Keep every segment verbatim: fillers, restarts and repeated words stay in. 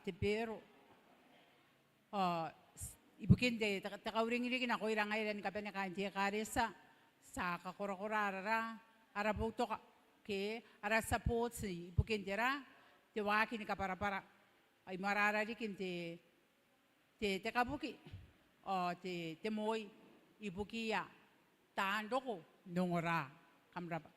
te bero. Ao ibukin te, te, te kauringiriki nakoira ngaira ni kabane kaain te ekaretia, ti a kakorakora ara, ara boutoka ke ara support ibukin te ra, te waaki ni kabwarabwara. Ai moarara riki n te, te, te kabuki ao te, te moi ibukiia taan roko n ongora. Kam rabwa.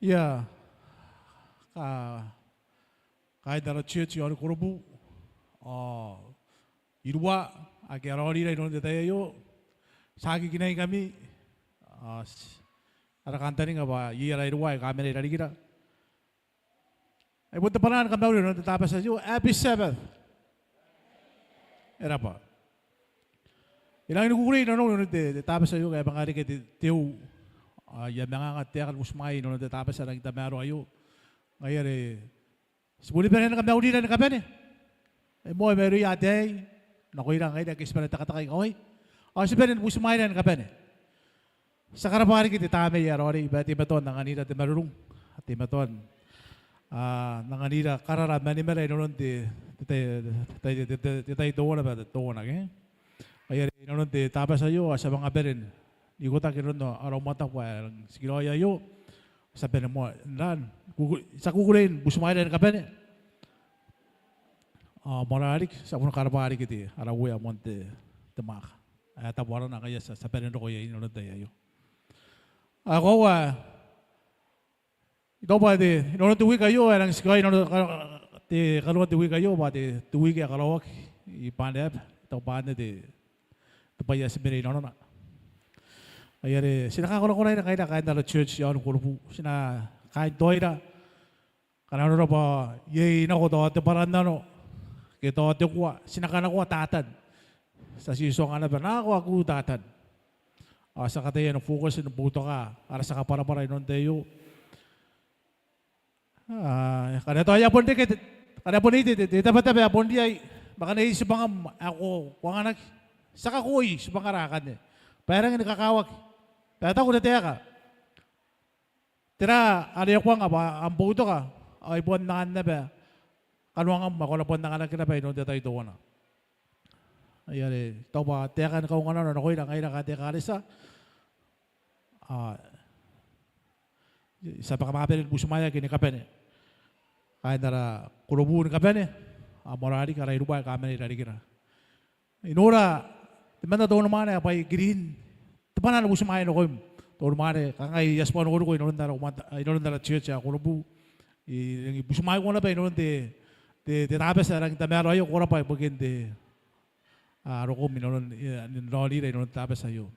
Ia, ka, kaain ara church i aon Korobu ao irua ake a raonira inanon te tai aio, ti aki kinaingkami. Ao ti, ara kantaninga bwa iai ara irua aika a mena i rarikira. Ai bon te bwanaa ni kamauri inanon te Tabati aio. Happy Sabbath. E rabwa. I rangi ni kukurei nanou inanon te, te Tabati aio ngkai e manga reke te, te u. Ao I a manga anga taeka ni butimwaea inanon te Tabati ae rangi n tamaroa aio. Ngaia are ti boni bane ni kamaurira ni kabane. E moa mairouia ataei nakoira ngaira ake ti bane n tekateka ikawai. Ao ti bane ni butimwaeira ni kabane. Ti a karabwa riki te Tamnei ae Raoiroi bwa e teimatoa n anganira te marurung, e teimatoa n, a, n anganira karara ma nimara inanon te, te, te, te tai teuana bwa teuana, ke? Ngaia are inanon te Tabati aio ao ti a manga bane n ikotaki inanon ara umwataku ae rang tikiraoi aio. Ti a bane moa n ran, kuku, ti a kukurei ni butimwaeira ni kabane. Ao moarara riki, ti a bon karabwa riki te, ara Uea moan te, te mwaaka ae tabu arana, ngaia ti a, ti a bane n roko iai inanon te tai aio. Ao e koaua, I taku bwa te, inanon te wiki aio, ae rang tikiraoi inanon, ka, te, kanoan te wiki aio, bwa te, te wiki ae karaoaki i Banaba, I taku bwa anne te, te bwai ae ti mena inanona. Ngaia are ti na kakorakoraira ngaira kaain ara church i aon Korobu, ti na kaintoira. Ngkana arona bwa iai nako tao te bwarannano ke tao te kua, ti na kanakoa Tatan. Ti a tii tuanga naba nako Aokutu Tatan. Ao ti a kataia ni focus ni boutoka ara tia kabwarabwara inanon te tai aio. A, ngkana tao e a bon reke te, Are bon ite te, te tabataba ae bon riai, ma ngkana iai tibwangam ae ko, ko anganaki, ti a kakoi tibwangara akanne bwa e rangi ni kakawaki. Bwa e taku te taeka, tera are ko anga bwa am boutoka ao I bon angan naba kanoangam ae ko na bon anganaki naba inanon te tai teuana. Ai are tao bwa taekan kaunganano nakoira ngaira kaain te ekaretia. Ao ti a baka ma bane ni butimwaeaki ni kabane kaain ara kurubu ni kabane, ao moarara riki ara iruwa aika a mena i rarikira. I nora temanna te unimwaane ae bwai green, te bwanaa ni butimwaea nakoim te unimwaane, kangai I a tibwa nokoriko inanon ara, inanon ara church ae kurubu. I rangi ni butimwaeko naba inanon te, te, te Tabati ae rangi n tamaroa aio. Ko rabwa ibukin te, a, rokom inanon, e, n raonira inanon te Tabati aio.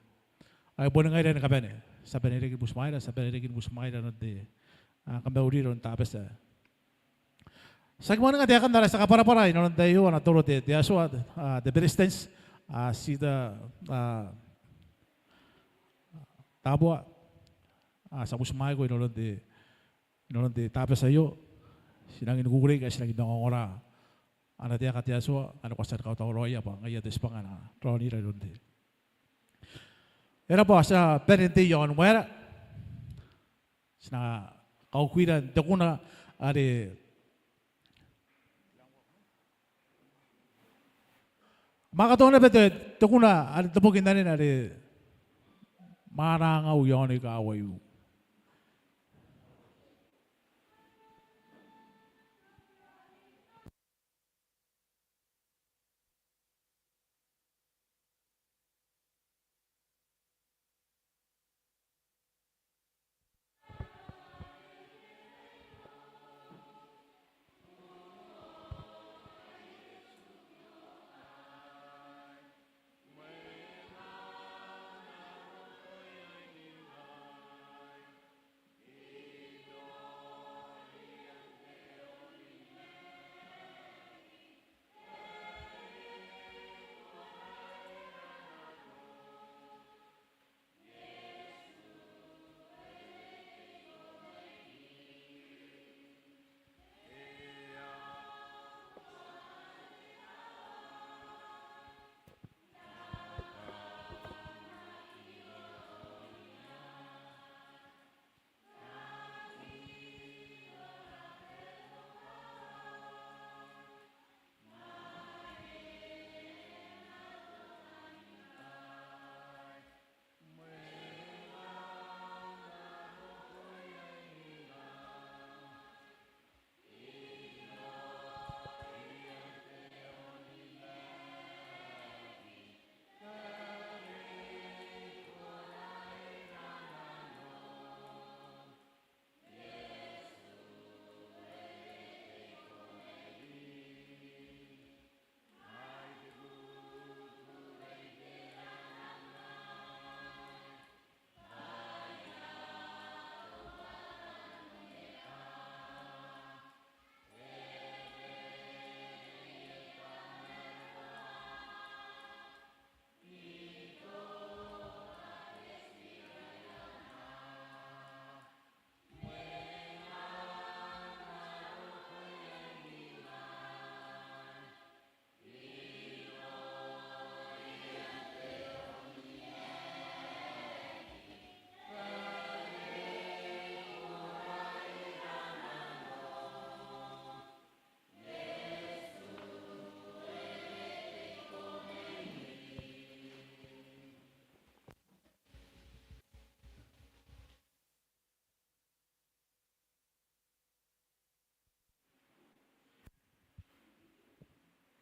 Ao boni ngaira ni kabane, ti a bane riki ni butimwaeira, ti a bane riki ni butimwaeira n te, a, kamauri inanon te Tabati aei. Ti a kimwaninga taekan ara tia kabwarabwara inanon te tai aio, ana toro te, te Atua, a, te Beretitenti, a, Tita, a, Tabua, a, ti a butimwaeko inanon te, inanon te Tabati aio. Ti rangi ni kukurei ngkai ti rangi n ongongora ana taeka te Atua, ngkana ko a tia ni kautauraoia bwa ngaia te tibwanga ae na raonira inanon te. E rabwa, ti a bane n tei iaon waera. Ti na kaukia n te kuna are manga tao naba te, te kuna are te boki n anene are Mwanangau i aon Ikawaiu.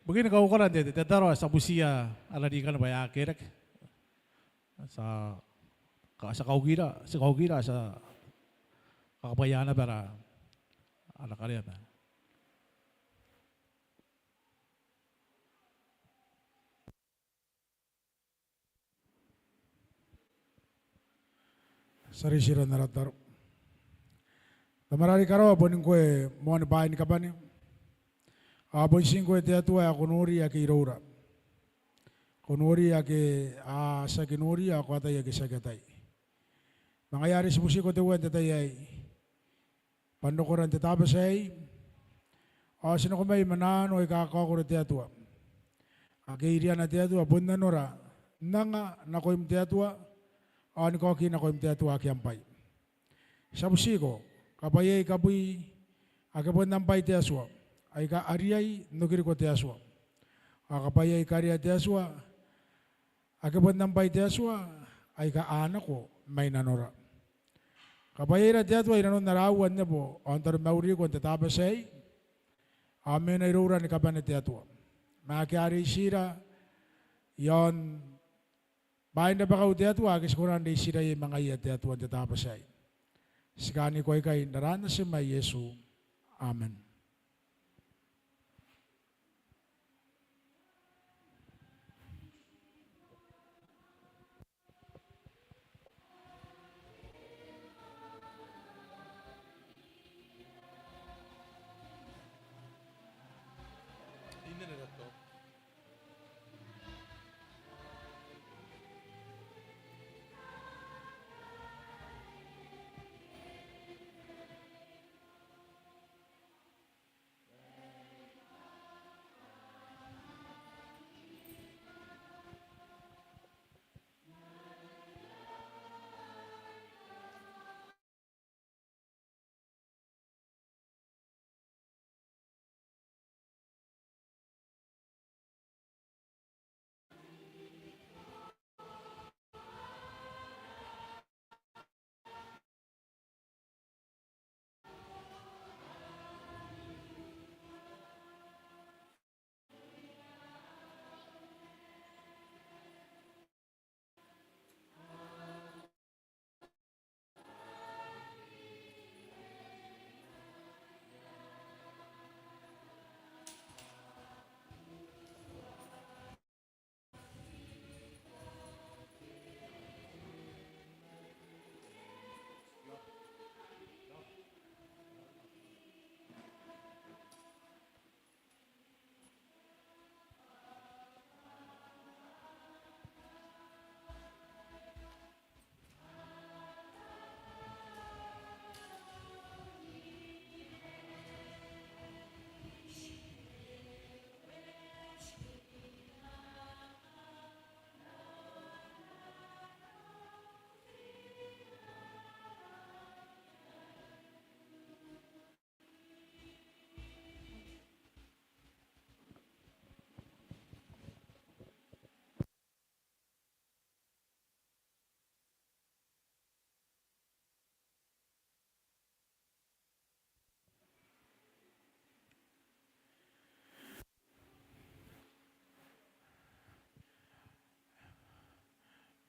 Ibukin kaukara n te, te tataro, ti a butiia ara rikana bwa e a kerake. Ti a, ti a kaukira, ti a kaukira, ti a kakabwaia naba ara, ara kareaba. Ti a reitira n ara tataro. Tamara are i karawa, boni ngkoe moan bwaai ni kabane. Ao bon ti ngkoe te Atua ae ko nori ake iroura. Ko nori ake a tiaki nori, ao ko atai ake tiaki atai. Ma ngaia are ti butiko te Uea n te tai aei bwa n rokora n te Tabati aei, Ao ti nako mai ma naano aika kaokoro te Atua. Ake iriana te Atua bon nanora n anga nakoim te Atua, ao ni kaoki nakoim te Atua ake am bwai. Ti a butiko, kabwaiai kabwi ake bon am bwai te Atua, aika a riai n okiriko te Atua. Ao kabwaiai karea te Atua, ake bon am bwai te Atua, aika a nako mai nanora. Kabwaiaira te Atua i nanon ara aua n nebo ao n taromauriko n te Tabati aei, ao mena iroura ni kabane te Atua. Ma ake a reitira i aon bwain rabakau te Atua, ake ti kona n reitira iai ma ngaia te Atua n te Tabati aei. Ti kaaniko aikai n aran Natim ae Iesu. Amen.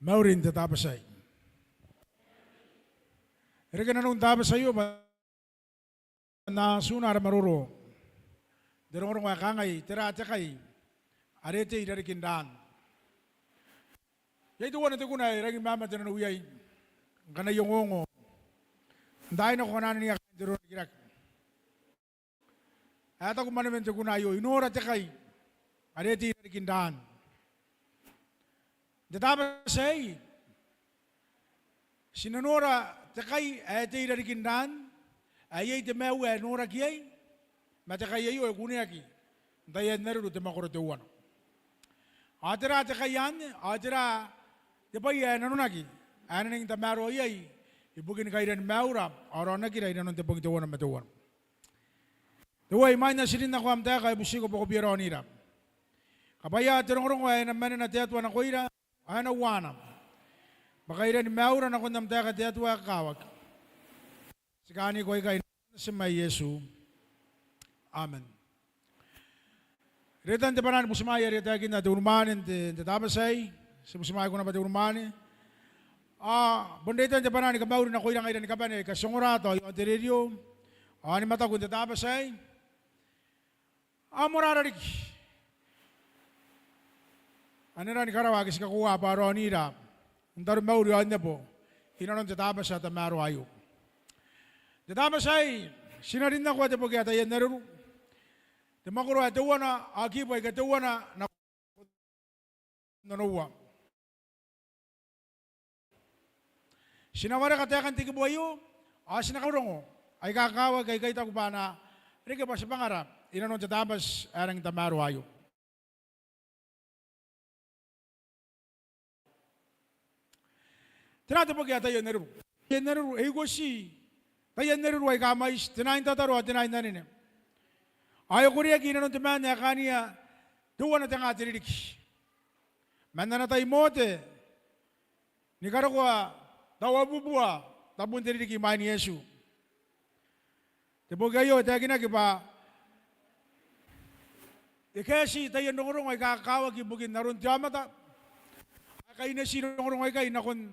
Mauri n te Tabati aei. E reke nanon te Tabati aio bwa N na atuna ara maroro n te rongorongo ae kangai, tera te kai are e tei i rarikin ran. Iai teuana te kuna ae rangi ni mamate nanou iai ngkana I ongoongo n taai nako akana anania kaain te roronrikirake ae taku manewen te kuna aio, I nora te kai are e tei i rarikin ran. N te Tabati aei ti na nora te kai ae e tei i rarikin ran ae iai te maiu ae noraki iai, ma te kai aio e kuneaki n taian areru te mwakoro teuana. Ao tera te kai anne, ao tera te bwai ae nanonaki ae e na nangi tamaroa iai ibukin kairan maiura ao raonakira i nanon te bong teuana ma teuana. Teuaei, imwain ae ti rin nako am taeka, I butiko bwa ko bia raonira. Kabwaia te rongorongo ae e na manena te Atua nakoira ao e na uaana bwa kairan maiura nakon am taeka te Atua ae kakawaki. Ti kaaniko aikai n aran Natim ae Iesu. Amen. Retan te bwanaa ni butimwaea are e taekinna te unimwaane n te, n te Tabati aei, ti butimwaeko naba te unimwaane. Ao bon retan te bwanaa ni kamauri nakoira ngaira ni kabane aika ti ongora tao i aon te rerio ao ni mataku n te Tabati aei. Ao moarara riki anera ni karawa ake ti kakoaua bwa a raonira n taromauri ao n nebo i nanon te Tabati ae tamaroa aio. N te Tabati aei ti na rin nako, te boki ae taian areru, te mwakoro ae teuana ao kibu aika teuana nakon onoua. Ti na wareka taekan te kibu aio ao ti na karongorongo aika kakawaki aika I taku bwa a na reke bwa tibwangara inanon te Tabati ae rangi n tamaroa aio. Tera te boki ae Taian Areru? Taian Areru, e ikoti Taian Areru aika mwaiti, te nine n tataro ao te nine n anene. Ao e koreaki inanon te maan ae kaania teuana te nga te ririki. Man ana tai Mote ni karokoa tauabubua tabun te ririki imwain Iesu. Te boki aio e taekinaki bwa e kaeti taian rongorongo aika kakawaki ibukin aron te aomata, ae kaineti rongorongo aikai nakon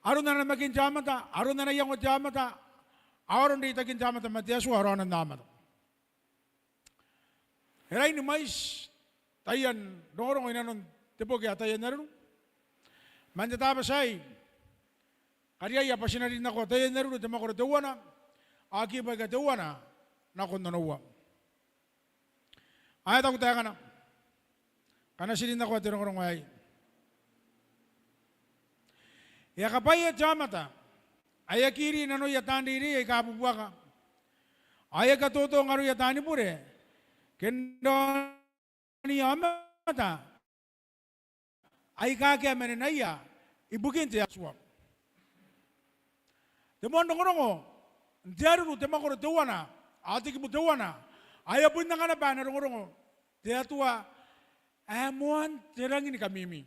aron ana namakin te aomata, aron ana iango te aomata, ao aron reitakin te aomata ma te Atua ao raonan aomata. E raini mwaiti taian rongorongo inanon te boki ae Taian Areru. Man te Tabati aei, kariaia bwa ti na rin nako Taian Areru te mwakoro teuana, ao kibu aika teuana nakon onoua. Ao e taku taekana, ngkana ti rin nako te rongorongo aei: E a kabwaia te aomata ae aki iri nanoia taan reirei aika bubuaka, ao e aki katotong aroia taani bure ke n raoniia aomata aika akea manenaia ibukin te Atua. Te moan rongorongo n te Areru te mwakoro teuana ao te kibu teuana, ao e a bon anga naba ana rongorongo te Atua ae moan te rangi ni kamimi.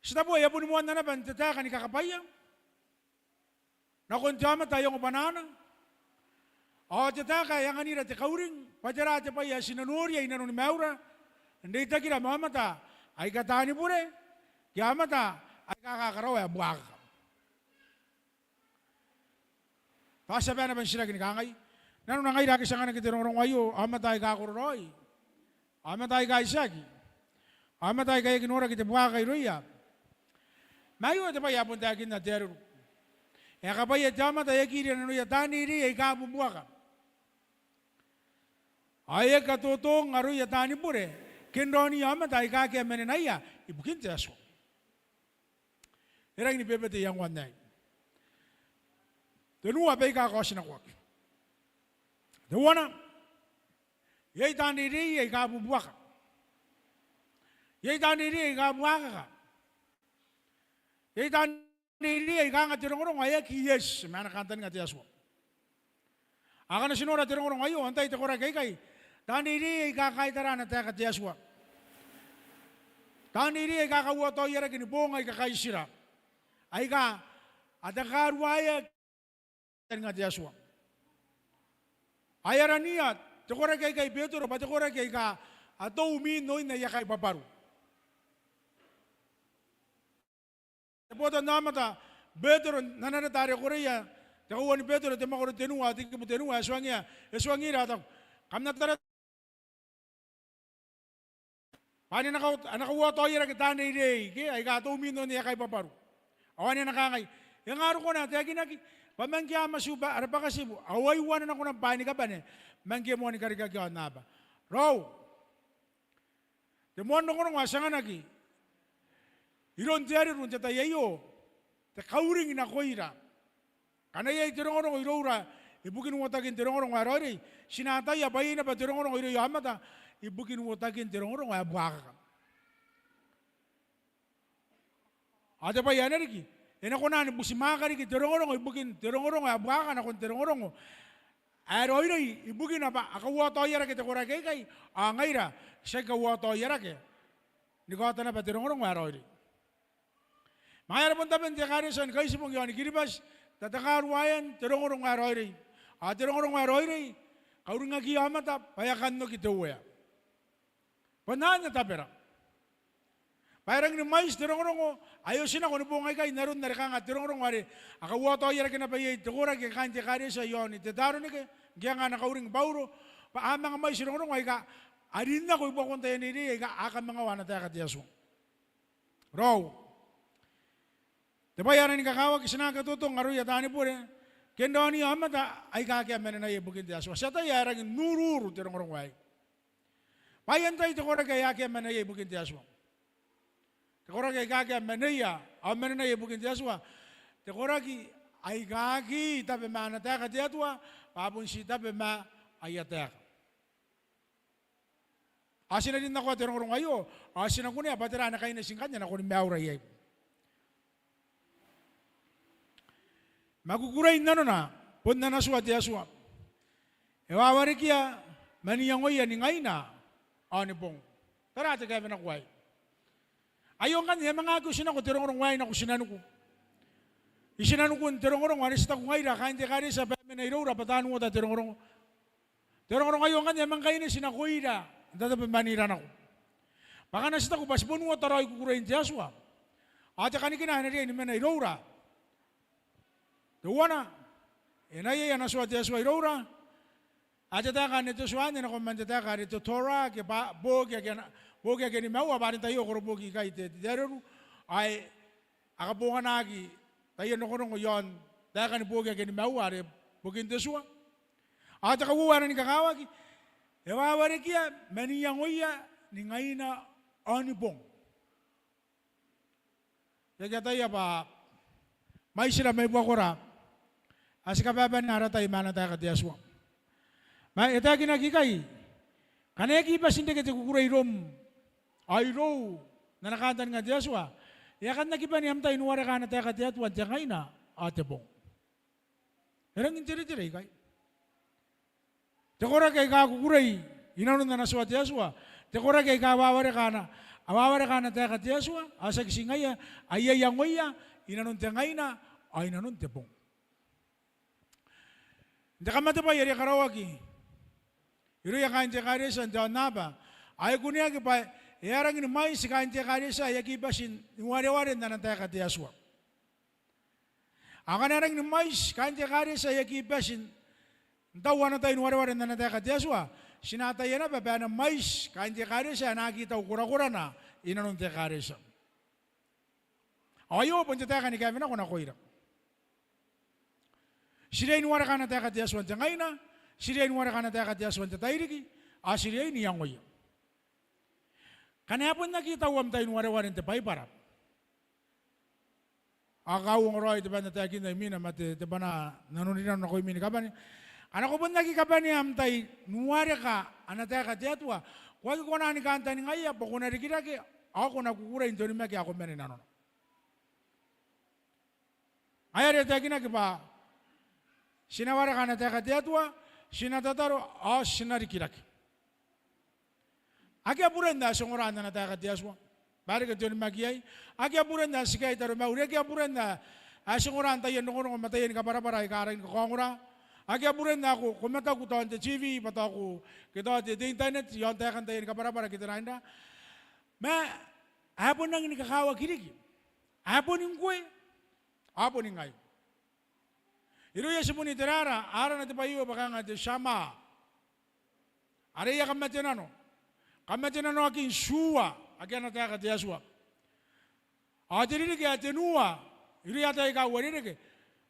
Ti tabu, e a boni moanna naba n te taeka ni kakabwaia nakon te aomata ae ongo bwanaana, ao te taeka ae anganira te kauring bwa tera te bwai ae ti na noria inanoni maiura n reitakira ma aomata aika taani bure ke aomata aika kakaraoa ae buakaka. Bwa ti a bae naba n titiraki ni kangai, nanona ngaira ake ti anganaki te rongorongo aio aomata aika kororaoi, aomata aika itiaki, aomata aika aki noraki te buakaka irouia? Ma aio te bwai ae bon taekinna te Areru. E a kabwaia te aomata ae aki iri nanoia taan reirei aika bubuaka, ao e aki katotong aroia taani bure ke n raoniia aomata aika akea manenaia ibukin te Atua. E rangi ni bebete iangoan aei. Tenua baika kaotinakoaki. Teuana, iai taan reirei aika bubuaka, iai taan reirei aika buakaka, iai taan reirei aika anga te rongorongo ae aki eti ma ana kantaninga te Atua. Ao ngkana ti nora te rongorongo aio, antai te koraki aikai? Taan reirei aika kaitara ana taeka te Atua, taan reirei aika kauotaoia rake ni boong aika kaitira, aika a takaruaea te kantaninga te Atua. Ao e araniia te koraki aikai Betero bwa te koraki aika a tou mwin oin aia kaibwabwaru. Te botannaomata Betero n ana reta are e koreia, te kauoua ni Betero te mwakoro tenua, te kibu tenua, e tuangiia, e tuangira, e taku, kam na tara bwa ane a na kau-, a na kauotaoia rake taan reirei, ke aika a tou mwin oin aia kaibwabwaru. Ao ane a na kangai, e nga rokona ae taekinaki bwa mangke a matu bwa ara bakatibu, ao ai uana nako naba bwaai ni kabane, mangke moani karikaki aonnaba. Raou. Te moan rongorongo ae ti anganaki iroun te Areru n te tai aio, te kauring nakoira. Ngkana iai te rongorongo iroura ibukin uotakin te rongorongo ae raoiroi, ti na ataia bwa iai naba te rongorongo irouia aomata ibukin uotakin te rongorongo ae buakaka. Ao te bwai ae na riki, e na kona ni butimwaaka riki te rongorongo ibukin te rongorongo ae buakaka nakon te rongorongo ae raoiroi, ibukina bwa a kauotaoia rake te koraki aikai, ao ngaira ti aki kauotaoia rake ni kaota naba te rongorongo ae raoiroi. Ma ngaia are bon taben te ekaretia ni Kaitibong iaoni Kiribati, tatakaruaean te rongorongo ae raoiroi. Ao te rongorongo ae raoiroi, kauringakiia aomata bwa e a kan oki te Uea. Bon anne tabera. Bwa e rangi ni mwaiti te rongorongo ae oti nako ni boong aikai n aron are kanga te rongorongo are a kauotaoia rake naba iai te koraki ae kaain te ekaretia iaoni Tetaronike, ngke e anga ana kauring Bauro, bwa a manga mwaiti rongorongo aika a rin nako i buakon taian reirei aika a kamangaoa ana taeka te Atua. Raou. Te bwai ae rangi ni kakawaki, ti na aki katotong aroia taani bure ke n raoniia aomata aika akea manenaia ibukin te Atua. Ti ataia ae rangi n uruuru te rongorongo aei. Bwa ai antai te koraki ae akea manenaia ibukin te Atua? Te koraki aika akea maneia ao manenaia ibukin te Atua, te koraki aika aki tabe ma ana taeka te Atua, bwa a bon tii tabe ma aia taeka. Ao ti na rin nako te rongorongo aio, ao ti na kunea bwa tera ana kaineti ngkanne nakoni maiura iai. Ma kukurein nanona bon ana tua te Atua. E wawarekia man iangoia ni ngaina ao ni bong. Tara te kaewe nako aei. Aio ngkanne e a manga aki oti nako te rongorongo aei nako tinaniku. I tinanikun te rongorongo are ti taku ngaira kaain te ekaretia bwa e mena iroura bwa taan uota te rongorongo. Te rongorongo aio ngkanne e a manga kaineti nakoira n tatabemanira nako. Bwa ngkana ti taku bwa ti bon uota raoi kukurein te Atua, ao te kanikina ae na riai ni mena iroura. Teuana, e na iai ana tua te Atua iroura, ae te taeka anne te tua anne nako man te taeka are te Torah ke bwa booki ake ana, booki ake nimaua, bwa are n tai aio koroboki ikai te, te Areru, ao e a kabonganaki taian rongorongo iaon taekan booki ake nimaua are bokin te tua. Ao te kauoua ae nangi kakawaki, e wawarekia man iangoia ni ngaina ao ni bong. I aki ataia bwa mwaitira mai buakora ae ti kababanea ara tai ma ana taeka te Atua. Ma e taekinaki ikai, ngkana e aki bati n reke te kukurei iroum ao irou n ana kantaninga te Atua, e a kan aki bane am tai ni wareka ana taeka te Atua n te ngaina ao te bong. E rangi n teretere ikai. Te koraki aika kukurei inanon ana tua te Atua, te koraki aika wawareka ana, a wawareka ana taeka te Atua, ao tiaki ti ngaia, a iangoia inanon te ngaina ao inanon te bong. N te kamatebwai are e karaoaki irouia kaain te ekaretia n te aonnaba, ao e kuneaki bwa e a rangi ni mwaiti kaain te ekaretia ae aki bati n wareware n ana taeka te Atua. Ao ngkana e rangi ni mwaiti kaain te ekaretia ae aki bati n taua ana tai ni wareware n ana taeka te Atua, ti na ataia naba bwa e na mwaiti kaain te ekaretia ae na aki tau korakorana inanon te ekaretia. Ao aio bon te taeka ni kaewe nako nakoira. Ti riai ni wareka ana taeka te Atua n te ngaina, ti riai ni wareka ana taeka te Atua n te tairiki, ao ti riai n iangoia. Ngkana e bon aki tau am tai ni wareware n te Baibara, ao kauongo raoi te bwai ae na taekinna imwina ma te, te bwanaa n nanorinano nakoimi ni kabane. Ngkana ko bon aki kabanea am tai ni wareka ana taeka te Atua, ko aki kona ni kantaningaia bwa ko na rikirake ao ko na kukurei n te onimaki ae ko mena inanona. Ngaia are e taekinaki bwa ti na wareka ana taeka te Atua, ti na tataro ao ti na rikirake. Akea buren ae ti ongora n ana taeka te Atua bwa e reke te onimaki iai. Akea buren ae ti kaai i taromauri. Akea buren ae ti ongora n taian rongorongo ma taiani kabwarabwara aika rangi ni kakaongora. Akea buren ae ko, ko mataku taon te TV bwa tao ko, ke tao te, te internet iaon taekan taiani kabwarabwara ke te rain ra. Ma ae bon rangi ni kakawaki riki, ae boni ngkoe ao boni ngai. Irouia tibun Iteraera, a arana te bwai aio bwa kanga te Shama. Are e a kamatenano, kamatenanoakin tiua ake ana taeka te Atua. Ao te ririki ae tenua irouia ataei aika uarereke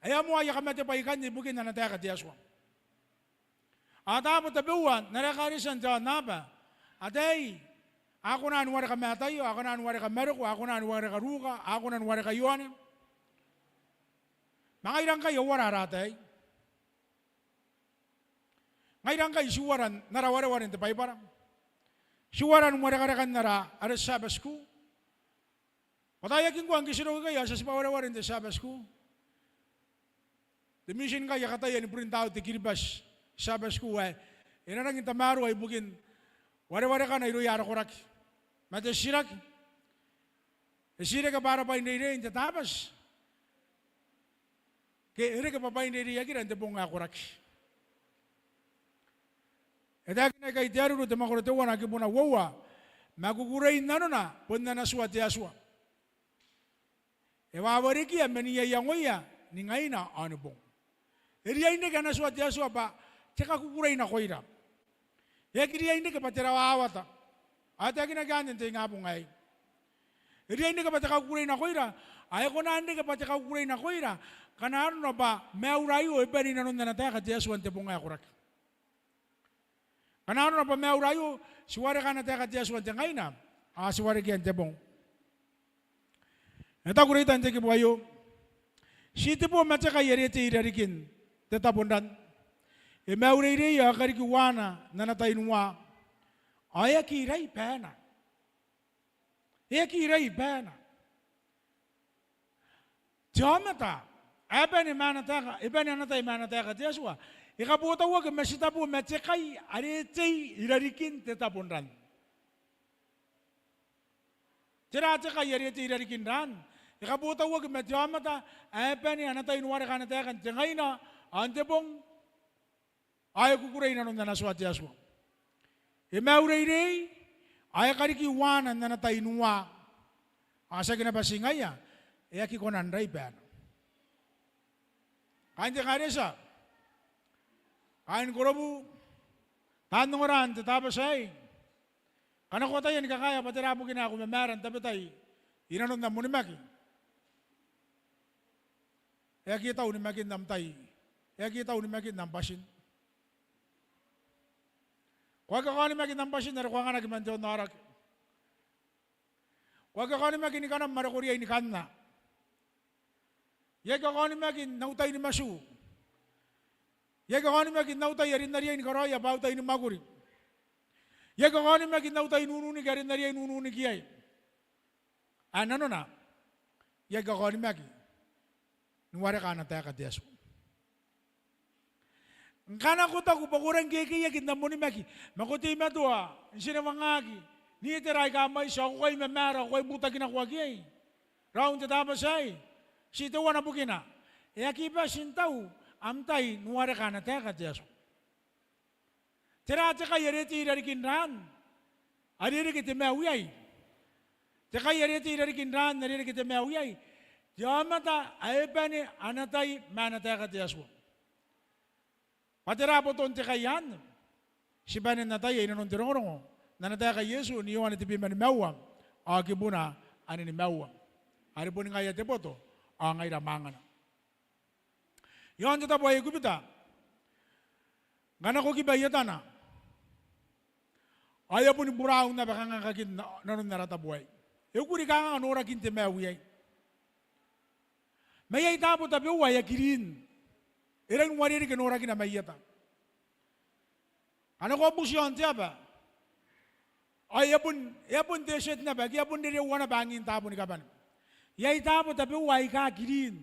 ae a moa aia kamatebwai ikanne ibukin ana taeka te Atua. Ao taabo tabeua n ara ekaretia n te aonnaba, ataei, a kona ni wareka Mataio, a kona ni wareka Mareko, a kona ni wareka Ruka, a kona ni wareka Ioane. Ma ngaira ngkai a uara ara ataei? Ngaira ngkai ti uara n ara wareware n te Baibara? Ti uara n warekarekan ara, ara Sabbath school? Bwa tao e aki ngkoa ngke ti roko ikai ao ti a tibwa wareware n te Sabbath school. Te mission ngkai e kataia ni print out te Kiribati Sabbath school ae e na rangi n tamaroa ibukin warewarekana irouia ara koraki. Ma te titiraki, e tii reke bwa ara bwainreirei n te Tabati, ke e reke bwa bwainreireiakira n te bong ae koraki? E taekinaki ikai te Areru, te mwakoro teuana, kibuna uoua, ma kukurein nanona bon ana tua te Atua. E wawarekia man iangoia ni ngaina ao ni bong. E riai n reke ana tua te Atua bwa te kakukurei nakoira. E aki riai n reke bwa te rawawata. Ao e taekinaki anne n te ingabong aei. E riai n reke bwa te kakukurei nakoira, ao e kona n reke bwa te kakukurei nakoira ngkana arona bwa maiura aio e bane inanon ana taeka te Atua n te bong ae koraki. Ngkana arona bwa maiura aio ti wareka ana taeka te Atua n te ngaina ao ti warekia n te bong. E taku reita n te kibu aio, ti tebo ma te kai are e tei i rarikin te tabo n ran. E maureirei ao e kariki uaana n ana tai n uaa, ao e aki rai baena. E aki rai baena. Te aomata ae bane ma ana taeka, e bane ana tai ma ana taeka te Atua, e kabotauaki ma titebo ma te kai are e tei irarikin te tabo n ran. Tera te kai are e tei irarikin ran? E kabotauaki ma te aomata ae bane ana tai n wareka ana taeka n te ngaina ao n te bong, ao e kukurei nanon ana tua te Atua. E maureirei ao e kariki uaana n ana tai n uaa, ao tiaki naba ti ngaia, e aki kona n rai baena. Kaain te ekaretia, kaain korobu, taan ongora n te Tabati aei, ngkana ko ataia ni kakaea bwa tera bukina ae ko mamaara n tabetai inanon am onimaki, e aki tau onimakin am tai, e aki tau onimakin am bwatin. Ko aki kakaonimaki n am bwatin are ko anganaki man te aonaoraki. Ko aki kakaonimaki ni kanam are ko riai ni kanna. I aki kakaonimaki n au tai ni matu. I aki kakaonimaki n au tai are N na riai ni karaoia bwa au tai ni mwakuri. I aki kakaonimaki n au tai n ununiki are N na riai n ununiki iai. Ae nanona, I aki kakaonimaki ni wareka ana taeka te Atua. Ngkana ko taku bwa ko rangi ni kekeiaki n am onimaki, ma ko teimatoa n tinawangaki n itera aika mwaiti, ao ko kai mamaara, ko kai butakinako iai raou n te Tabati aei, ti teuana bukina, e aki bati n tau am tai ni wareka ana taeka te Atua. Tera te kai are e tei irarikin ran are e reke te maiu iai? Te kai are e tei irarikin ran are e reke te maiu iai, te aomata ae bane ana tai ma ana taeka te Atua. Bwa tera boton te kai anne? Ti bane n ataia inanon te rongorongo n ana taeka Iesu n Ioane tebwi ma nimaua ao kibuna anne nimaua, are boni ngaia te boto ao ngaira mwangana. Iaon te tabo ae Ikubita, ngkana ko kiba i etana ao e a boni buraau naba kangakakin nanon ara tabo aei. E kuri kanganga norakin te maiu iai. Ma iai taabo tabeua ae a kirin, e rangi n uarereke norakina mai eta. Ngkana ko a buti iaon te aba ao e a bon, e a bon desert naba, ke e a bon rereua naba angin taabo ni kabane. Iai taabo tabeua aika kirin.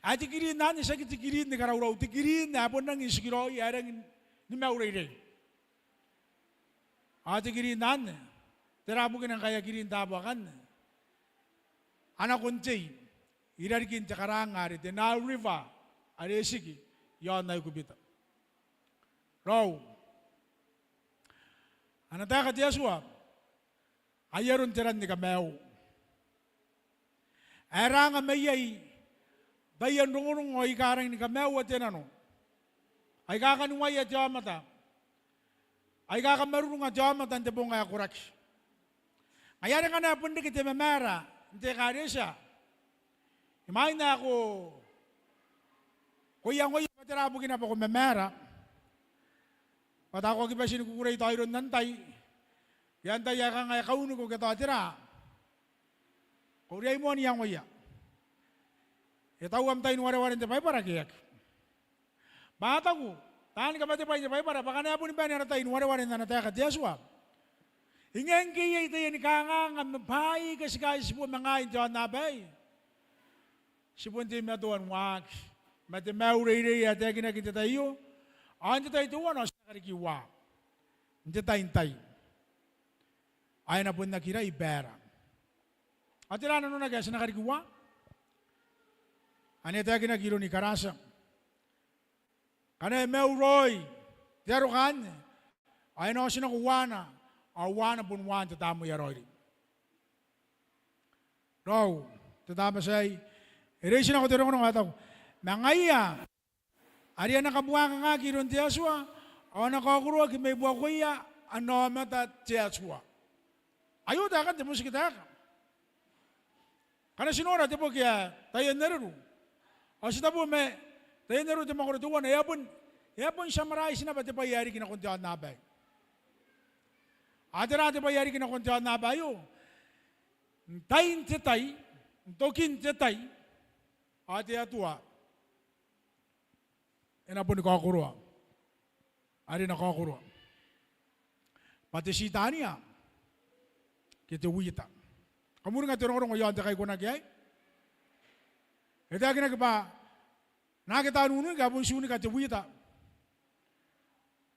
Ae te kirin anne tiaki te kirin ni karaurau, te kirin ae bon rangi n tikiraoi, ae rangi ni maureirei. Ao te kirin anne, tera bukina ngkai a kirin taabo akanne? A nako n tei irarikin te karaanga are te Nile River are e tiki iaon Aikubita. Raou, ana taeka te Atua ai aron te ran ni kamaiu ae e ranga mai iai taian rongorongo aika rangi ni kamaiua te nano, aika kaniwaia te aomata, aika kamarurunga te aomata n te bong ae koraki. Ngaia are ngkana e bon reke te mamaara n te ekaretia, imwain ae ko, ko iangoia bwa tera bukina bwa ko mamaara, bwa tao ko aki bati ni kukurei tao iroun antai, ke antai ae kanga e kauniko ke tao tera, ko riai moa n iangoia, e tau am tai ni wareware n te Baibara ke e aki? Bwa a taku taani kamatebwai n te Baibara bwa ngkana e boni bane ana tai ni wareware n ana taeka te Atua, e ngae ngke iai taiani kanganga ma bwaai aika ti kaitiboo ma ngaai n te aonnaba aei, ti bon teimatoa n waaki ma te maiureirei ae taekinaki n te tai aio. Ao n te tai teuana ao ti na kariki uaa, n te tai n tai ao e na bon aki rai baera. Ao tera nanonaki ae ti na kariki uaa? Anne e taekinaki iroun Karatia. Ngkana e maiu raoi te aroka anne ao e na otinako uaana, ao uaana bon uaan te Tamnei ae Raoiroi. Raou, te Tabati aei e reitinako te rongorongo ae taku, ma ngaia are a na kabuakakaki iroun te Atua ao a na kaokoroaki mai buakoia ana aomata te Atua. Aio taekan te motikitaeka. Ngkana ti nora te boki ae Taian Areru ao ti tabo ma Taian Areru te mwakoro teuana, e a bon, e a bon summarize naba te bwai ae riki nakon te aonnaba aei. Ao tera te bwai ae riki nakon te aonnaba aio? N tain te tai, n tokin te tai ao te Atua e na boni kaokoroa are e na kaokoroa bwa te titania ke te wita. Kam uringa te rongorongo iaon te kaikonaki aei. E taekinaki bwa naake taan ununiki ae bon ti unika te wita.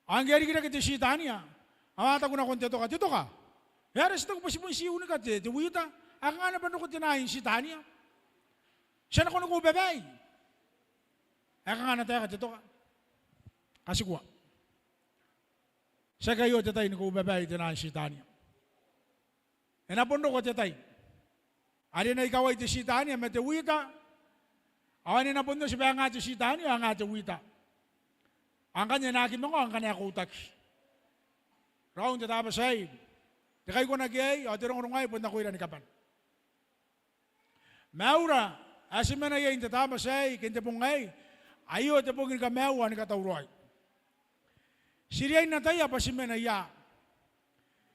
Ao ngke e a rikirake te titania ao a taku nakon te toka, "Te toka, e aera ti taku bwa ti bon ti unika te, te wita ae kanga e na bon roko tenaan titania? Ti a nako ni koubabaai." Ae kanga ana taeka te toka, "Katikua. Ti aki aio te tai ni koubabaai tenaan titania. E na bon roko te tai are e na ikawai te titania ma te wita, ao ane e na bon oti bwa e nga te titania ao e nga te wita. Ao ngkanne e na aki manga, ao ngkana e koutaki." Raou n te Tabati aei, te kaikonaki aei ao te rongorongo aei bon nakoira ni kabane. Maiura ae ti mena iai n te Tabati aei ke n te bong aei, aio te bong ni kamaiu ao ni katauraoi. Ti riai n ataia bwa ti mena ia.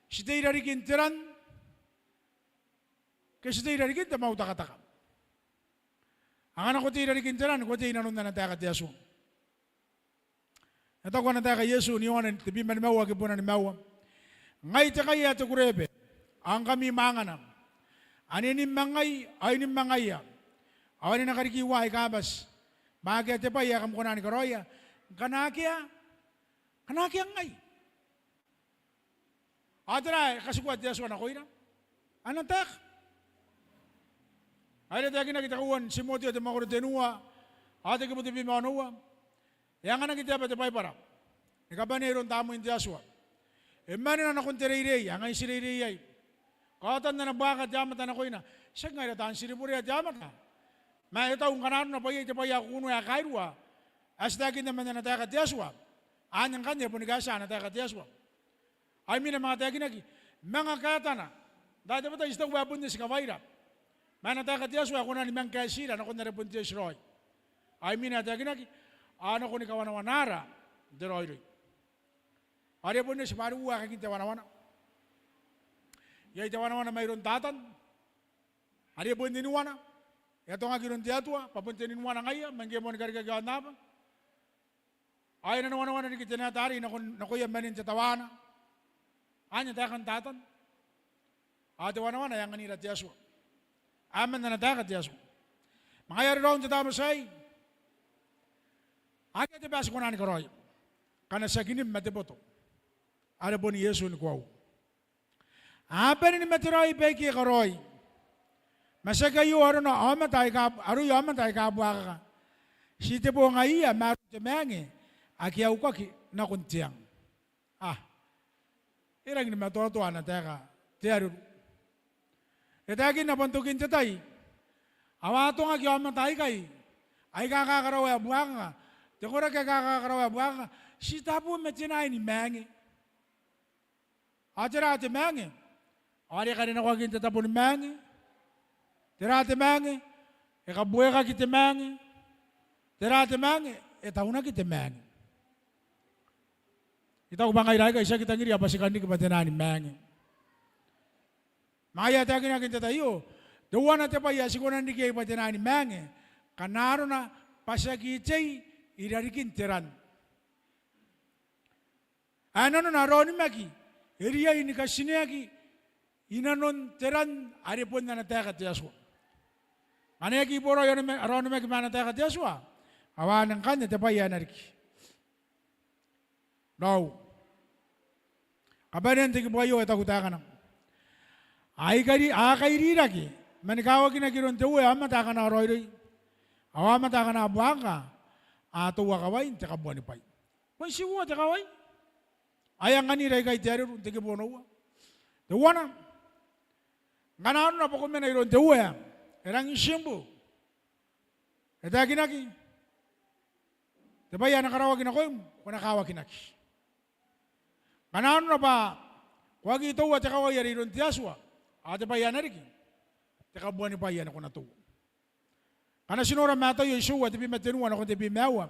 Ti tei i rarikin te ran ke ti tei i rarikin te mwautakataka? Ao ngkana ko tei i rarikin te ran, ko tei i nanon ana taeka te Atua. E taku ana taeka Iesu n Ioane tebwi ma nimaua kiibuna nimaua, "Ngai te kai ae te kureebe, ao ngkami mwaangana. Ane nim ma ngai ao I nim ma ngaia, ao ane e na kariki uaa aika bati. Ma akea te bwai ae kam kona ni karaoia ngkana akea, ngkana akea ngai." Ao tera ae katikua te Atua nakoira? Ana taeka. Ao are e taekinaki te kauoua n Timoteo te mwakoro tenua ao te kibu tebwi ma onoua, "E anganaki te aba te Baibara ni kabanea iroun Tamnein te Atua. E mwanena nakon te reirei ae ngai ti reirei iai. Kaotan ana buakaka te aomata nakoina." Tiaki ngaira taan tiriburea te aomata, ma e tau ngkana arona bwa iai te bwai ae kukunua ae kairua ae ti taekinna man ana taeka te Atua, anne ngkanne e boni kaetia ana taeka te Atua. Ao imwina manga taekinaki, manga kaetana. N taai tabetai ti taku bwa e bon eti kawaira, ma ana taeka te Atua e kona ni manga kaetira nakon are bon te eti raoi. Ao imwina e taekinaki, ao nako ni kawanawanaara n te raoiroi. Ao are bon eti bwa are uoua aekakin te wanawana. Iai te wanawana mairoun Tatan, are bon teniwana, e atongaki iroun te Atua bwa bon teniwana ngaia, ma ngke e moan karikaki aonnaba, ao e na wanawana riki te naeta arei nakon, nakoia manin te tawaana. Anne taekan Tatan. Ao te wanawana e anganira te Atua. Ae man ana taeka te Atua. Ma ngaia are raou n te Tabati aei, akea te bwai ae ti kona ni karaoia ngkana ti aki nim ma te boto are bon Iesu ni koaua. A bane ni mate raoi baike e karaoi. Ma tiaki aio arona aomata aika, aroia aomata aika buakaka, ti tebongaiia ma aron te maange ake a ukaki nakon te ang. A, e rangi ni matoatoa ana taeka te areru. E taekinna bwa n tokin te tai ao a atongaki aomata aikai aika kakaraoa ae buakaka, te koraki aika kakaraoa ae buakaka, ti tabo ma tenaan maange. Ao tera te maange? Ao are e karenakoaki n te tabo ni maange. Tera te maange? E kabuekaki te maange. Tera te maange? E taunaki te maange. I taku bwa ngaira aikai ti aki tangiria bwa ti kan riki bwa tenaan maange. Ma ngaia e taekinaki n te tai aio, teuana te bwai ae ti kona n riki iai bwa tenaan maange, ngkana arona bwa ti aki tei i rarikin te ran. Ae nanona ara onimaki e riai ni katineaki i nanon te ran are bon ana taeka te Atua. Ngkana e aki boraoi ara onimaki ma ana taeka te Atua, ao anne ngkanne te bwai ae na riki. Raou. Kabanean te kibu aio e taku taekana: A kairi, a kairiraki ma ni kawakinaki iroun te Uea aomata akana raoiroi, ao aomata akana buakaka a toua kawain te kabuanibwai. Bon ti uoua te kawai ae anganira ikai te areru n te kibu onoua. Teuana, ngkana arona bwa ko mena iroun te Uea, e rangi n tiimbu. E taekinaki, te bwai ae na karaoaki nakoim, ko na kawakinaki. Ngkana arona bwa ko aki toua te kawai are iroun te Atua, ao te bwai ae na riki, te kabuanibwai ae ko na toua. Ngkana ti nora Mataio itiua, tebwi ma tenua nakon tebwi ma aua,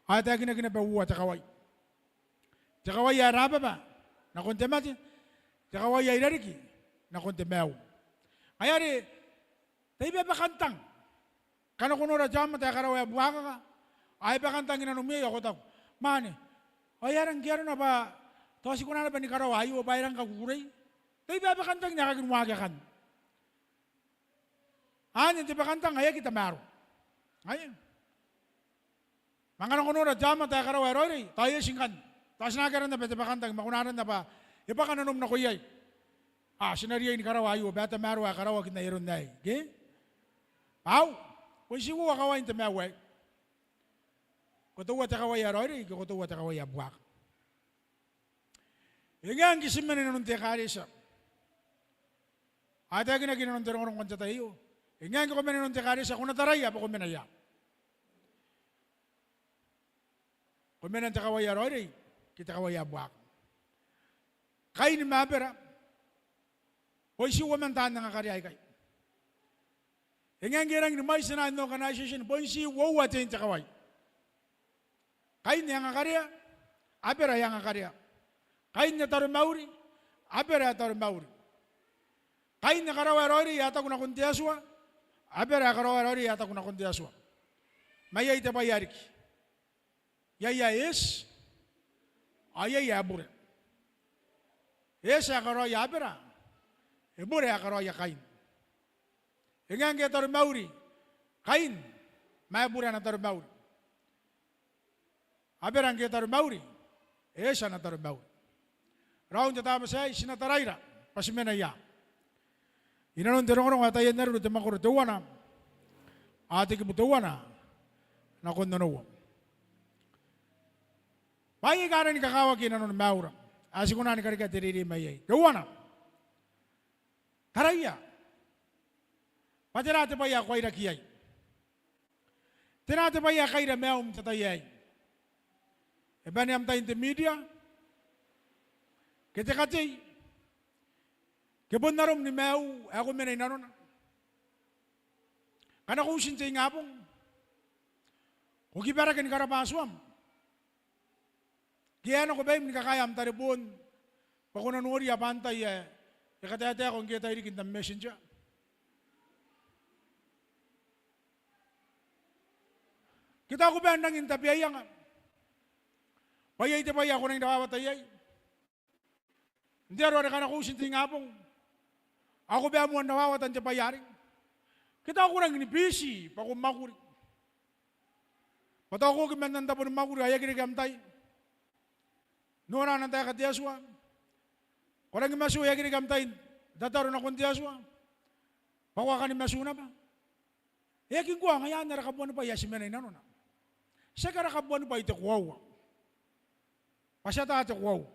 ao e taekinaki naba uoua te kawai. Te kawai ae rababa nakon te mate, te kawai ae irariki nakon te maiu. Ngaia are tai bwabakantang ngkana ko nora te aomata ae karaoa ae buakaka, ao e bakantang i nanom iai ao ko taku, mwaane, Ao e a rang ke arona bwa tao ti kona naba ni karaoa aio bwa e rang kakukurei. Tao e bwaka n tang ni a kakinuaki akanne. Anne te bwaka n tang ae aki tamaroa. Ae. Ma ngkana ko nora te aomata ae karaoa ae raoiroi, tao e eti ngkanne. Tao ti na aki aranna bwa te bwaka n tang, ma ko na aranna bwa e bwaka nanom nako iai. A, ti na riai ni karaoa aio bwa e tamaroa ae karaoaki n ai aron aei. Ke? Bwa au, bon ti uoua kawain te maiu aei. Ko toua te kawai ae raoiroi ke ko toua te kawai ae buaka. E ngae ngke ti mena inanon te ekaretia. Ao e taekinaki inanon te rongorongo n te tai aio. E ngae ngke ko mena inanon te ekaretia, ko na taraia bwa ko mena ia. Ko mena n te kawai ae raoiroi ke te kawai ae buaka. Kain ma Abera, bon ti uoman taan angakarea aikai. E ngae ngke e rangi ni mwaiti ana organisation, bon ti uoua tein te kawai. Kain e angakarea, Abera e angakarea. Kain e taromauri, Abera e taromauri. Kain e karaoa ae raoiroi ae taku nakon te Atua, Abera e karaoa ae raoiroi ae taku nakon te Atua. Ma iai te bwai ae riki. Iai ae eti, ao iai ae bure. Eti ae karaoia Abera, e bure ae karaoia Kain. E ngae ngke e taromauri Kain, ma e bure ana taromauri. Abera ngke e taromauri, e eti ana taromauri. Raou n te Tabati aei, ti na taraira bwa ti mena ia. Inanon te rongorongo ae Taian Areru, te mwakoro teuana, ao te kibu teuana nakon onoua. Bwaai aika rangi ni kakawaki inanon maiura ae ti kona ni karekea te reirei mai iai. Teuana, taraia bwa tera te bwai ae ko airaki iai. Tera te bwai ae kaira maium n te tai aei. E bane am tai n te media, ke te katei, ke bon arom ni maiu ae ko mena inanona. Ngkana ko uti n te ingabong, ko kibarake ni karabwa Atuam, ke e a nako baim ni kakaea am tareboon bwa ko na noria bwa antai ae e kataetaeko ngke e tai riki n am messenger? Ke tao ko bae n rangi n tabeaianga bwa iai te bwai ae ko rangi n rawawata iai n te aro are ngkana ko uti n te ingabong ao ko bae moa n rawawata n te bwai arei? Ke tao ko rangi ni bwiti bwa ko mwakuri, bwa tao ko oki man am tabo ni mwakuri ao e aki reke am tai n nora ana taeka te Atua. Ko rangi ni matu, e aki reke am tai n tataro nakon te Atua bwa ko a kani matu naba. E aki ngkoa, ngaia anne ara kabuanibwai ae ti mena inanona. Tiaki ara kabuanibwai te koaua, bwa ti ata te koaua.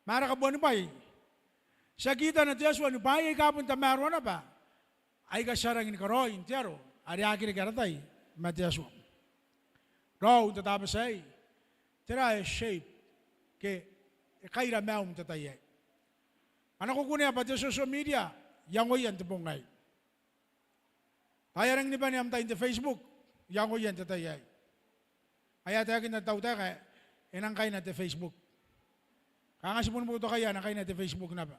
Ma ara kabuanibwai, ti a kitana te Atua ni bwaai aika bon tamaroa naba aika ti a rangi ni karaoi n te aro are a aki reke ara tai ma te Atua. Raou n te Tabati aei, tera ae shape ke e kaira maium n te tai aei? Ngkana ko kunea bwa te social media, iangoia n te bong aei. Tao e a rangi ni bane am tai n te Facebook, iangoia n te tai aei. Ngaia ae taekinna te tautaeka, e nang kaina te Facebook. Kanga ti boni boutokaia a na kaina te Facebook naba.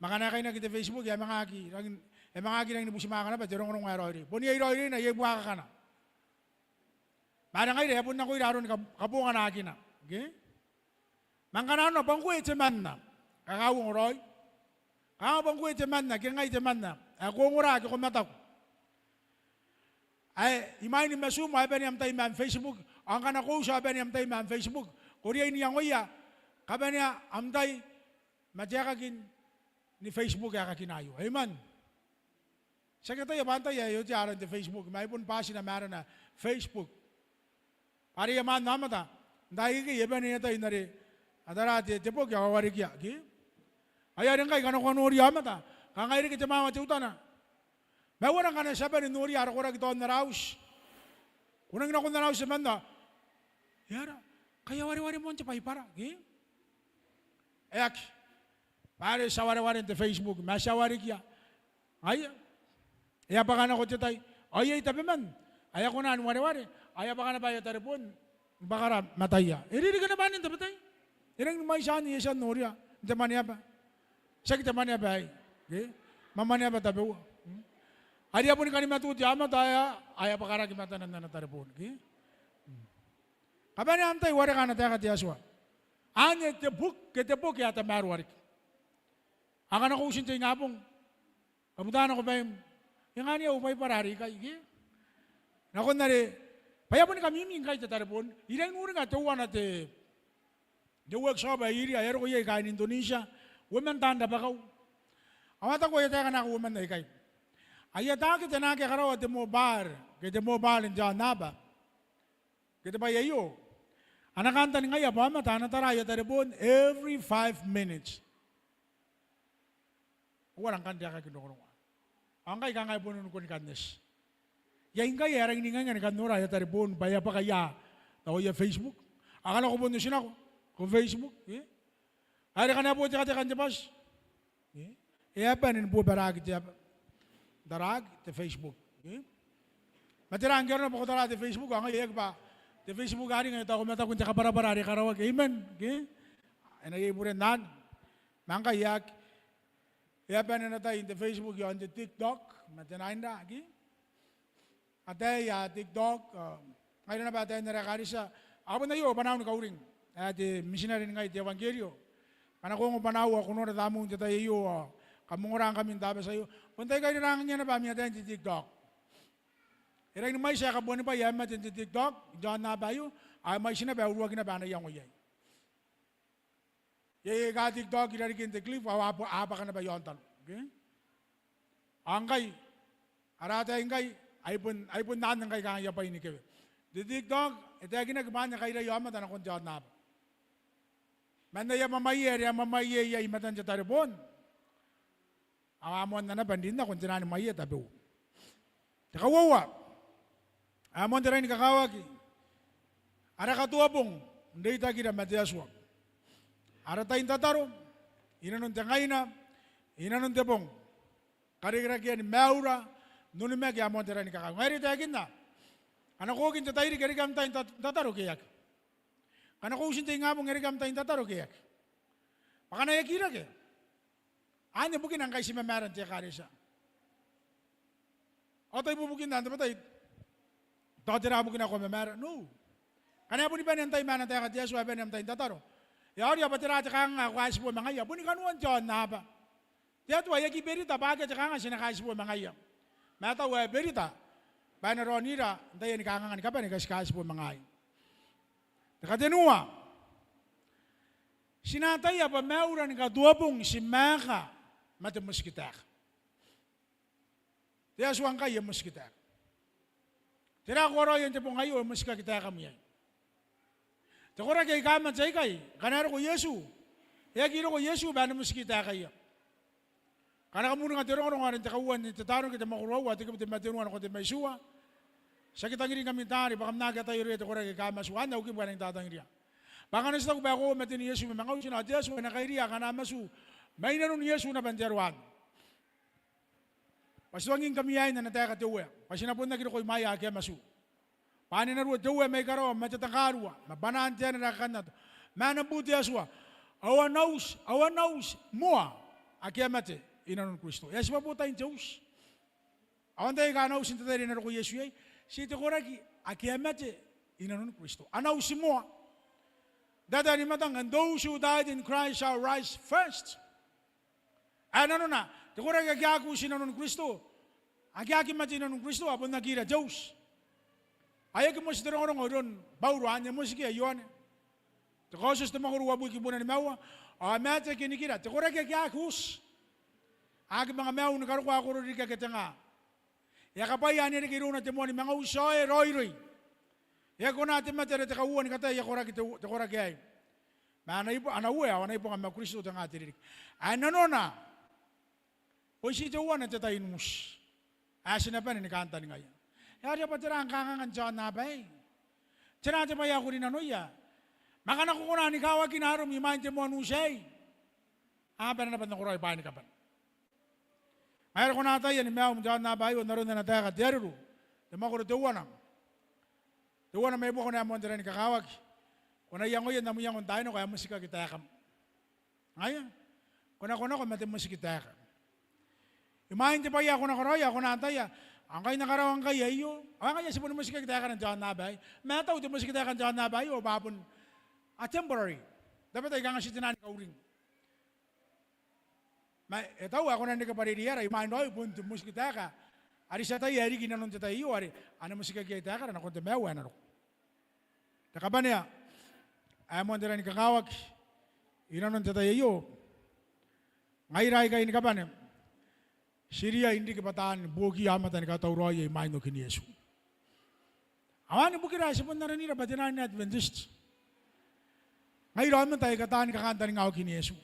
Ma ngkana e kainaki te Facebook, e a manga aki rangi, e a manga aki rangi ni butimwaaka naba te rongorongo ae raoiroi. Bon iai raoiroina, iai buakakana. Ma are ngaira e a bon nakoira aron kab-, kabonganaakina. Ke? Ma ngkana arona bwa ngkoe temanna, kakauongo raoi. Kanga bwa ngkoe temanna, ke ngai temanna ae ko ongora ke ko mataku, ae imwain matum ao e bane am tai man Facebook, ao ngkana ko uti ao e bane am tai man Facebook, ko riai n iangoia kabanea am tai ma te aekaki ni Facebook ae kakina aio. Amen. Ti aki ataia bwa antai ae e otea aran te Facebook, ma e bon bwatina ma arana Facebook. Bwa are e a maan aomata n taai akekei e bane n atai n are a tara te, te boki ao a warekia, ke? Ngaia are ngkai ngkana ko a noria aomata, kanga e reke te mwawa teutana. Ma e uara ngkana ti a bane n noria ara koraki tao n ara auti. Ko nangi nako n ara auti temanna. E aera? Ngkai a wareware moa n te Baibara, ke? E aki. Bwa are ti a wareware n te Facebook, ma ti a warekia. Ngaia. E a bwaka nako te tai. Ao iai tabeman ae a kona ni wareware, ao e a bwaka naba aia tareboon ni bwakara mataia. E ririki naba anne n tabetai. E rangi ni mwaiti anne, e a tia n noria n te mwaneaba. Tiaki te mwaneaba aei, ke? Ma mwaneaba tabeua. Mm. Are e a boni kani matu te aomata ae, ae a bwakaraki matana n ana tareboon, ke? Mm. A bane am tai wareka ana taeka te Atua. Anne te boki, ke te boki ae tamaroa riki. Ao ngkana ko uti n te ingabong, kabuta nako baim. E ngae au Baibara are ikai, ke? Nakon are bwa e a boni kamimi ngkai te tareboon. I rangi n uringa teuana te te workshop ae I iri ae e a roko iai kaain Indonesia, uoman taan rabakau. Ao a taku aia taeka nako uoman aikai. Aia target naake a karaoa te mobile, ke te mobile n te aonnaba, ke te bwai aio, a na kantaningaia bwa aomata a na tara aia tareboon every five minutes. Ao a rang kan taekaki n rongorongo. Ao ngkai kanga e bon onimakina n eti. Iai ngkai ae a rangi n ingainga ni kan nora aia tareboon bwa e a bwaka ia, tao aia Facebook. Ao ngkana ko bon oti nako, ko Facebook, e? Are ngkana e bo tekateka n te bati, e? E a bane ni bobaraki te aba, n taraaki te Facebook, e? Ma tera ngke arona bwa ko tara te Facebook, ao ngaia e aki bwa te Facebook are ngkai tao ko mataku n te kabwarabwara are e karaoaki, amen, ke? E na iai buren anne. Ma ngkai e aki. E a bane n atai n te Facebook ao n te TikTok, ma te nainra, ke? Ataei aia TikTok, ao ngaira naba ataei n ara ekaretia. Ao bon aio bwanaau ni kauring ae te mitinare n ngai te euangkerio. Ngkana ko ongo bwanaau ao ko nora tamnei n te tai aio ao kam ongora ngkami n tabati aio, bon tai kairira angangia naba ami ataei n te TikTok. E rangi ni mwaiti ae kabuanibwai ae mate n te TikTok n te aonnaba aio, ao e mwaiti naba ae uruaki naba ana iango iai. Iai aika TikTok i rarikin te cliff ao a bwa-, a bwaka naba i aontano. Okay? Ao ngkai, ara ataei ngkai, ai bon, ai bon anne ngkai kanga aia bwai ni kewe. Te TikTok e taekinaki bwa anne kairai aomata nakon te aonnaba. Man aia mwamwaie are a mwamwaie iai i matan te tareboon. Ao a moanna naba n rin nako n te nani mwaie tabeua. Te kauoua, ae moan te rai ni kakawaki, ara katoa bong n reitakira ma te Atua. Ara tai n tataro, i nanon te ngaina, i nanon te bong. Karikirakean maiura n onimaki ae moan te rai ni kakawaki. Ngaia are e taekinna, ngkana ko oki n te tairiki e reke am tai n tat-, tataro ke e aki? Ngkana ko uti n te ingabong e reke am tai n tataro ke e aki? Bwa ngkana e aki reke, anne bukina ngkai ti mamaara n te ekaretia. Ao tao ibukin anne te bwai tao tera bukina ae ko mamaara? No. Ngkana e boni bane am tai ma ana taeka te Atua, e bane am tai n tataro, e a oria bwa tera te kanganga ae ko kaitibo ma ngaia. Boni kanoan te aonnaba. Te Atua e aki berita bwa akea te kanganga ti na kaitibo ma ngaia. Ma e tau ae e berita bwa e na raonira n taiani kanganga ni kabane aika ti kaitibo ma ngaai. Te katenua, ti na ataia bwa maiura ni katoa bong ti maeka ma te motikitaeka. Te Atua ngkai e motikitaeka. Tera ko karaoia n te bong aio e motikaki taekam iai? Te koraki aika mate aikai, ngkana e roko Iesu, e aki roko Iesu bwa e na motiki taekaia. Ngkana kam uringa te rongorongo are n te kauoua n te Tetaronike, te mwakoro aua, te kibu tebwi ma tenua nakon tebwi ma itiua, ti aki tangiringkami taari bwa kam na aki ataia irouia te koraki aika matuu. Anne au kibu ae I nang tatangiria. Bwa ngkana ti taku bwa e koaua maten Iesu ma mangautina, ao te Atua e na kairiia akana matuu mai nanon Iesu naba n te aro anne. Bwa ti tuangingkami aei n ana taeka te Uea, bwa ti na bon aki roko imwaia ake a matuu. Bwa ane e na ruo te Uea mai karawa ma te takarua, ma bwanaan te anera ae kakannato, ma ana buu te Atua, ao a na uti, ao a na uti moa ake a mate i nanoni Kristo. E a tibwa bo tain te uti. Ao antai aika a na uti n te tai are e na roko Iesu iai? Ti te koraki ake a mate i nanoni Kristo. A na uti moa. N taetae ni matang, and those who died in Christ shall rise first. Ae nanona, te koraki ake a aki uti i nanoni Kristo, ake a aki mate i nanoni Kristo, a bon aki ira te uti. Ao e aki moti te rongorongo iroun Bauro, anne e motikia Ioane. Te Kaotioti te mwakoro uabwi kibuna nimaua, ao a mate ake nikira, te koraki ake a aki uti. A aki manga maiu ni karokoa ae koro riki ake tenga. E a kabwaia ane reke irouna te moan mangauti, ao e raoiroi. E aki kona te mate are te kauoua ni kataia aia koraki te, te koraki aei. Ma a na ibo-, a na uea, ao a na ibonga ma Kristo te nga te ririki. Ae nanona, bon ti teuana te tai n uti ae ti na bane ni kantaningaia. E a oria bwa tera kangangan te aonnaba aei? Tera te bwai ae ko rinanoia? Ma ngkana ko kona ni kawakina arom imwain te moan uti aei, a bane naba n nakoraoi bwaai ni kabane. Ngaia are ko na ataia ni maium n te aonnaba aio n aron ana taeka te Areru, te mwakoro teuana, teuana mai buakon ae moan te rai ni kakawaki. Ko na iangoia n am iango n taai nako ae motikaki taekam. Ngaia, ko na, ko na nako ma te motiki taeka. Imwain te bwai ae ko na karaoia, ao ko na ataia, Ao ngkai N na karaoa ngkai aio, ao ngaia ti boni motikaki taekana n te aonnaba aei. Ma e tau te motikitaeka n te aonnaba aio bwa bon a temporary. Tabetai kanga ti tena ni kauring. Ma e tau ae kona n reke bwa reirei ara imwain raoi bon te motikitaeka are ti ataia ae riki inanon te tai aio, are a na motikaki iai taekana nakon te maiu ae na roko. Te kabanea ae moan te rangi ni kakawaki inanon te tai aio, ngaira aikai ni kabane, ti riai n riki bwa taan buokiia aomata ni katauraoia imwain okin Iesu. Ao anne bukira ae ti bon aranira bwa te naan Adventist. Ngaira aomata aika taan kakantaninga okin Iesu.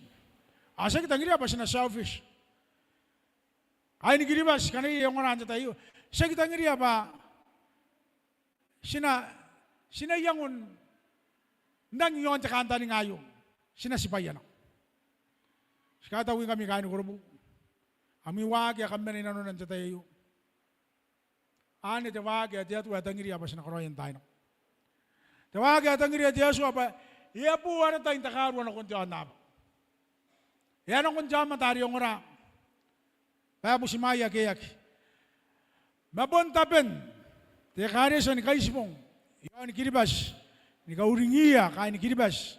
Ao ti aki tangiria bwa ti na selfish. Kaaini Kiribati, kaain te ongora n te tai aio, ti aki tangiria bwa ti na, ti na iango n rangi i aon te kantaninga aio. Ti na tibwaia nako. Ti kaitauingkami kaaini Korobu. Ami waaki ae kam mena inanona n te tai aio, anne te waaki ae te Atua e tangiria bwa ti na karaoia n taai nako. Te waaki ae tangiria te Atua bwa e a bo ara tai n takaurua nakon te aonnaba. E a nakon te aomata are ongora bwa e butimwaeia ake e aki. Ma bon taben te ekaretia ni Kaitibong i aoni Kiribati ni kauringiia kaaini Kiribati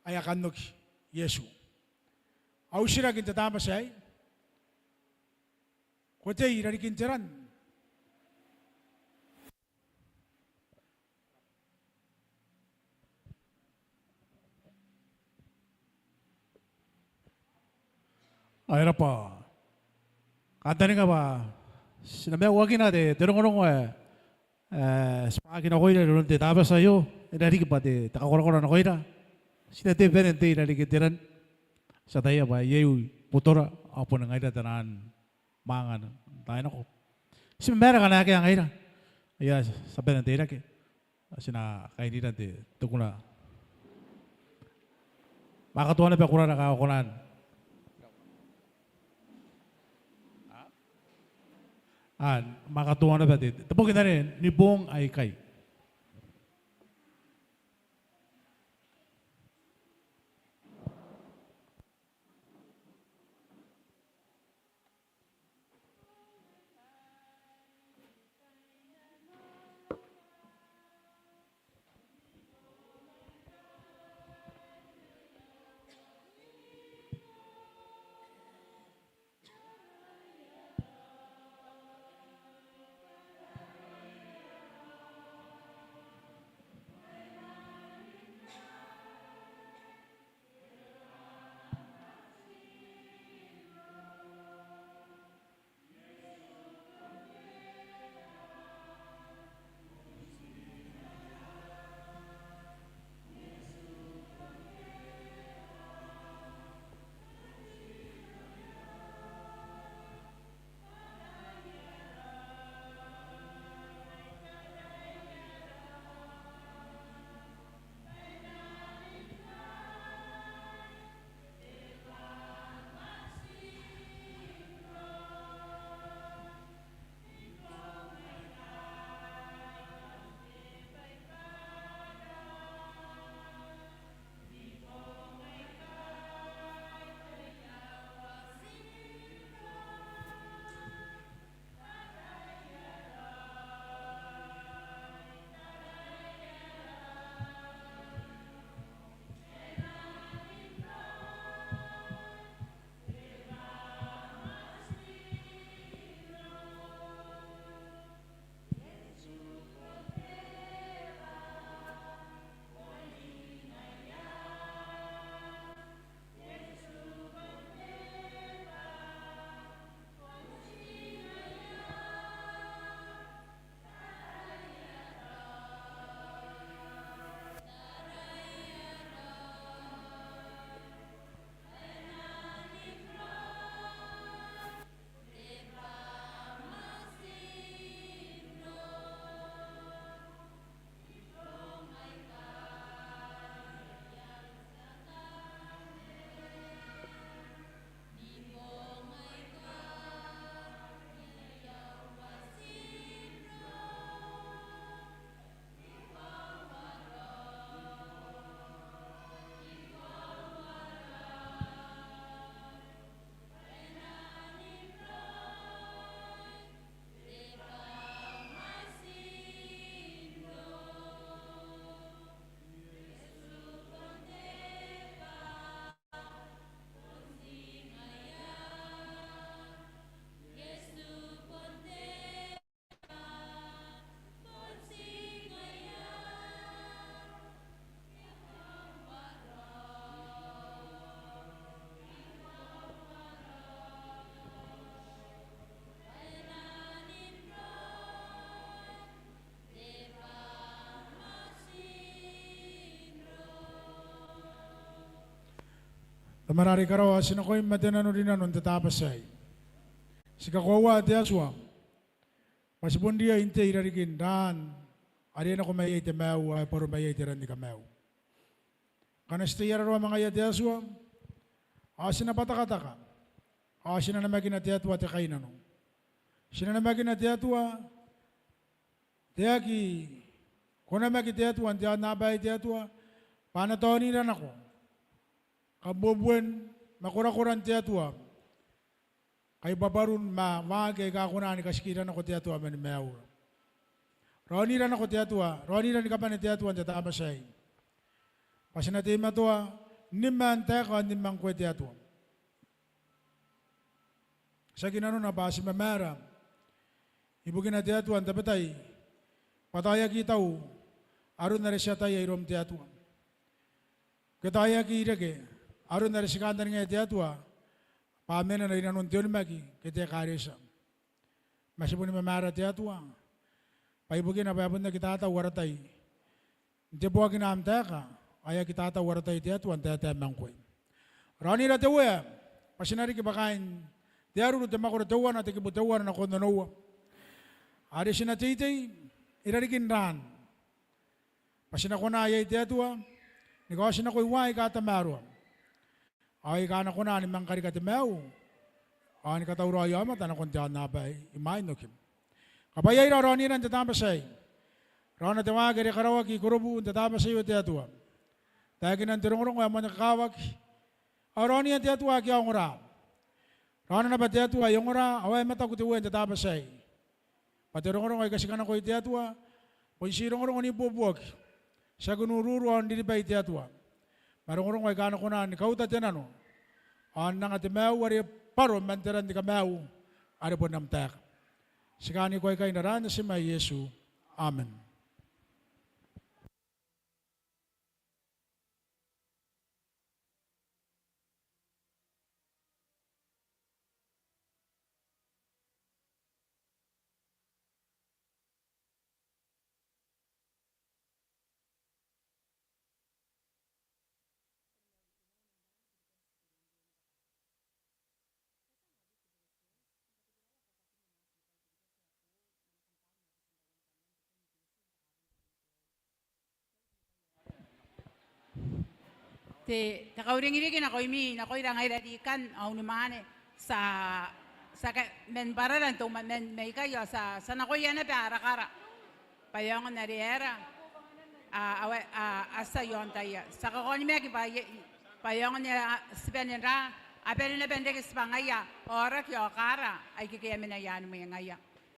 ae a kan oki Iesu. Au titiraki n te Tabati aei: ko tei i rarikin te ran? Ao e rabwa. Kantaninga bwa ti na maiuakina te, te rongorongo ae, ae ti bwaaki nakoira inanon te Tabati aio, e na riki bwa te, te kakorakora nakoira. Ti na tei bane n tei i rarikin te ran. Ti ataia bwa iai botora ao boni ngaira te naan mwaanga n taai nako. Ti mamaara ngkana akea ngaira aika ti a bane n teirake. Ao ti na kairira n te, te kuna. Manga katoa naba kurara ngkana ko kona. Ao manga katoa naba te, te boki n are ni boong aikai. Tamara are i karawa, ti nakoim ma te nanorinano n te Tabati aei. Ti kakoaua te Atua bwa ti bon riai n tei i rarikin raan are e nako maiai te maiu ao e bwaro maiai te ran ni kamaiu. Ngkana ti tei raroa ma ngaia te Atua, ao ti na bwatakataka, ao ti na namakina te Atua te kainano. Ti na namakina te Atua te aki konamaki te Atua n te aonnaba aei te Atua, bwa a na taonira nako kabubuen ma korakoran te Atua, kaibwabwarun ma waaki aika kona ni katikira nako te Atua mani maiura. Raonira nako te Atua, raonira ni kabane te Atua n te Tabati aei, bwa ti na teimatoa n nimma n taeka ao n nimma ngkoe te Atua. Tiaki nanona bwa ti mamaara ibukina te Atua n tabetai, bwa tao e aki tau aron are ti ataia iroum te Atua, ke tao e aki reke aron are ti kantaningaia te Atua bwa a mena i nanon te onimaki ke te ekaretia. Ma ti boni mamaara te Atua bwa ibukina bwa e bon aki tatau ara tai n teboakina am taeka, ao e aki tatau ara tai te Atua n taetae ma ngkoe. Raonira te Uea bwa ti na riki bwa kaain te aruru, te mwakoro teuana, te kibu teuana nakon onoua, are ti na teitei i rarikin raan, bwa ti na kona iai te Atua ni kaotinako i waa aika tamaroa, ao aika a na kona ni manga karika te maiu ao ni katauraoi aomata nakon te aonnaba aei imwain okim. Kabwaiaira raonira n te Tabati aei, raona te waaki are karaoaki i Korobu n te Tabati aio te Atua, taekinan te rongorongo ae moan kakawaki. Ao raonian te Atua ake a ongora, raona naba te Atua ae ongora ao ae mataku te Uea n te Tabati aei, bwa te rongorongo aika ti kanakoi te Atua bon ti rongorongo n ibuobuoki, tiaki n uruuru ao n riribai te Atua, ma rongorongo aika a na kona ni kauta te nano ao n anga te maiu are bwaro man te ran ni kamaiu are bon am taeka. Ti kaaniko aikai n aran Natim ae Iesu, amen. Te, te kauringiriki nakoimi, nakoira ngaira rikan, ao unimwaane, ti a, ti a ka, man bwarara n te uma, man, maikai ao ti a, ti a nakoia naba ara kara bwa e aonga n are aera, a, a, a, a tia i aon taia. Ti a kakaonimaki bwa e, bwa e aonga n a, ti bane n ra, a bane naba n reke tibwangaia, aoraki ao kara aike a mena i aan mwengaia.